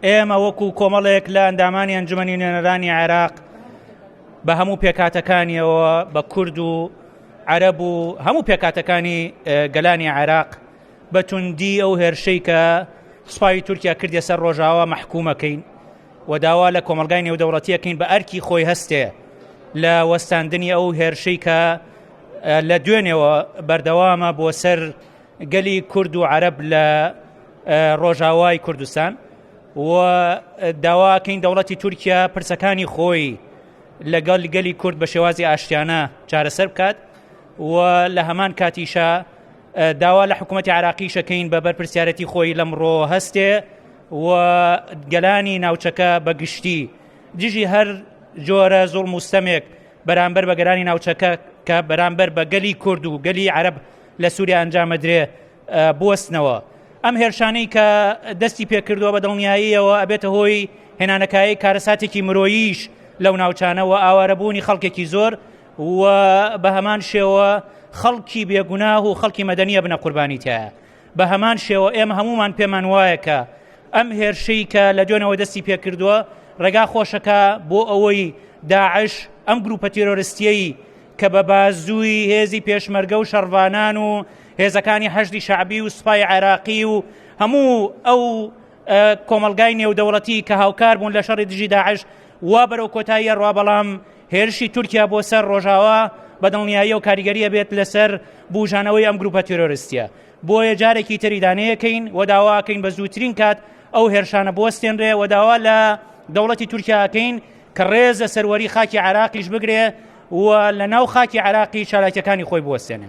ئێمە وەکو کۆمەڵێک لە ئەندامانی ئەنجومەنی نوێنەرانی عێراق بە هەموو پێکاتەکانیەوە بە کورد و عەرەب و هەموو پێکاتەکانی گەلانی عێراق بە توندی ئەو هێرشەی کە سوپای تورکیا کردیە سەر ڕۆژاوا مەحکومەکەین و داوا لە کۆمەلگای نێودەوڵەتیەکەین بە ئەرکی خۆی هەستێ لە وەستاندنی ئەو هێرشەی کە لە دوێنێوە بەردەوامە بۆ سەر گەلی کورد و عەرەب لە ڕۆژاوای کوردستان و داواکەین دەوڵەتی تورکیا پرسەکانی خۆی لەگەڵ گەلی کورد بە شێوازی ئاشتیانە چارەسەر بکات و لە هەمان کاتیشە داوا لە حکوومەتتی عراقیشەکەین بە بەرپرسیارەتی خۆی لەمڕۆ هەستێ و گەلانی ناوچەکە بە گشتی دژی هەر جۆرە زوڵم و ستەمێک بەرامبەر بە گەلانی ناوچەکە کە بەرامبەر بە گەلی کورد و گەلی عەرەب لە سووریا ئەنجامەدرێ بوەستنەوە. ئەم هێرشانەی کە دەستی پێکردووە بە دڵنیاییەوە ئەبێتە هۆی هێنانەکایەی کارەساتێکی مرۆییش لەو ناوچانە و ئاوارەبوونی خەڵکێکی زۆر و بە هەمان شێوە خەڵکی بێگوناه و خەڵکی مەدەنیە بنە قوربانی تایە. بە هەمان شێوە ئێمە هەمومان پێمان وایە کە ئەم هێرشەی کە لە دوێنەوە دەستی پێکردووە ڕێگا خۆشەکە بۆ ئەوەی داعش ئەم گروپە تیرۆرستیەی کە بە بازووی هێزی پێشمەرگە و شەڕڤانان و هێزەکانی حەشدی شەعبی و سوپای عێراقی و هەموو ئەو کۆمەلگای نێودەوڵەتی کە هاوکار بوون لە شەڕی دژی داعش وا بەرەو کۆتایی ڕوا بەڵام هێرشی تورکیا بۆ سەر ڕۆژاوا بە دڵنیاییەوە کاریگەریە بێت لەسەر بوژانەوەی ئەم گروپە تیرۆریستیە بۆیە جارێکی تر ئیدانەیەکەین و داواکەین بە زووترین کات ئەو هێرشانە بوەستێنرێ و داوا لە دەوڵەتی تورکیاکەین کە ڕێز لە سەروەری خاکی عێراقیش بگرێ و لە ناو خاکی عێراقی چالاکیەکانی خۆی بوەستێنێ.